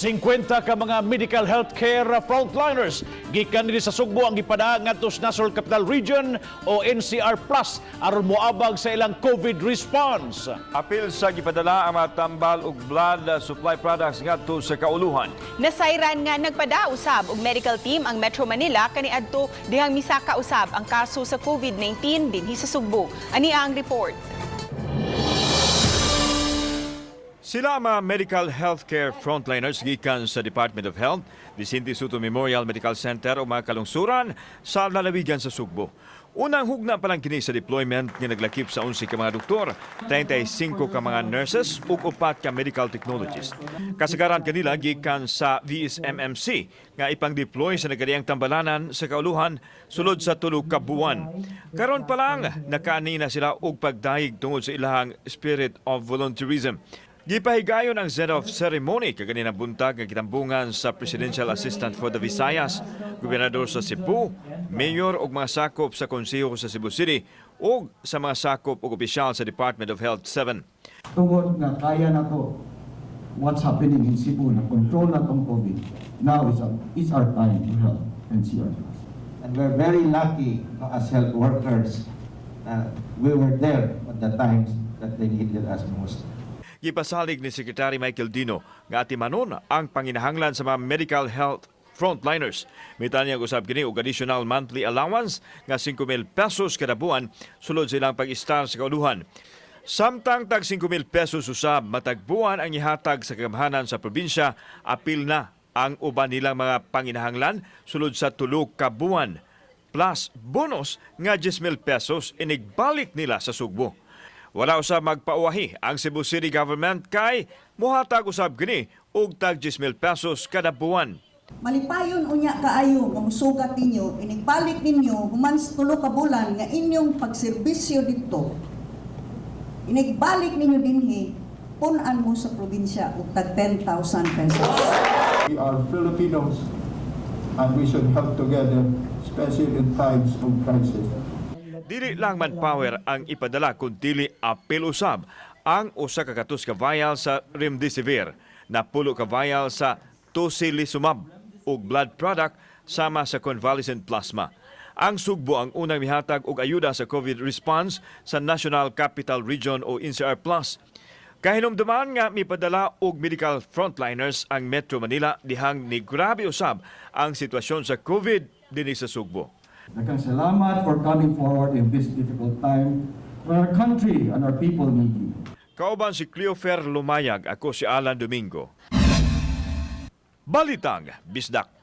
50 ka mga medical healthcare frontliners gikan dinhi sa Sugbo ang gipadala ngadto sa National Capital Region o NCR Plus aron moabag sa ilang COVID response. Apil sa gipadala ang mga tambal ug blood supply products ngadto sa kauluhan. Nasayran nga nagpada usab og medical team ang Metro Manila kaniadto dihang misaka usab ang kaso sa COVID-19 dinhi sa Sugbo. Ani ang report. Sila ang mga medical healthcare frontliners gikan sa Department of Health, Vicente Sotto Memorial Medical Center o mga kalungsuran sa lalawigan sa Sugbo. Unang hugna pa lang kini sa deployment nga naglakip sa 11 ka mga doktor, 35 ka mga nurses ug 4 ka medical technologists. Kasagaran kanila gikan sa VSMMC nga ipang-deploy sa nagkadiyang tambalanan sa kauluhan sulod sa 3 ka buwan. Karon pa lang nakaani na sila og pagdayeg tungod sa ilahang spirit of volunteerism. Gipahigayon ang send-off ceremony kaganinang buntag nga gitambungan sa Presidential Assistant for the Visayas, Gobernador sa Cebu, Mayor ug mga sakop sa Konseho sa Cebu City ug sa mga sakop ug opisyal sa Department of Health 7. Tungod nga kaya na to what's happening in Cebu, na control na tong COVID. Now it's our time to help NCR. And we're very lucky, no, as health workers. We were there at the times that they needed us most. Gipasalig ni Secretary Michael Dino nga atimanon ang panginahanglan sa mga medical health frontliners. Mitanyag usab kini og additional monthly allowance nga 5,000 pesos kada buwan sulod sa ilang pag-istar sa kauluhan. Samtang tag 5,000 pesos usab matag buwan ang ihatag sa kagamhanan sa probinsya, apil na ang uban nilang mga panginahanglan sulod sa 3 ka buwan. Plus bonus nga 10,000 pesos inigbalik nila sa Sugbo. Wala usab magpauwahi ang Cebu City Government kay muhatag usab kini og tag 10,000 pesos kada buwan. Malipayon unya kaayo nga musugat ninyo, inigbalik ninyo human sa 3 ka bulan nga inyong pagserbisyo didto. Inigbalik ninyo dinhi, pun-an mo sa probinsya og tag 10,000 pesos. We are Filipinos and we should help together, especially in times of crisis. Dili lang manpower ang ipadala kun dili apil usab ang 100 ka vial sa Remdesivir, 10 ka vial sa Tocilizumab ug blood product sama sa convalescent plasma. Ang Sugbo ang unang mihatag og ayuda sa COVID response sa National Capital Region o NCR Plus. Kahinumduman nga mipadala og medical frontliners ang Metro Manila dihang ni grabe usab ang sitwasyon sa COVID dinhi sa Sugbo. Daghang salamat for coming forward in this difficult time when our country and our people need you. Kauban si Cleofer Lumayag, ako si Alan Domingo. Balitang Bisdak.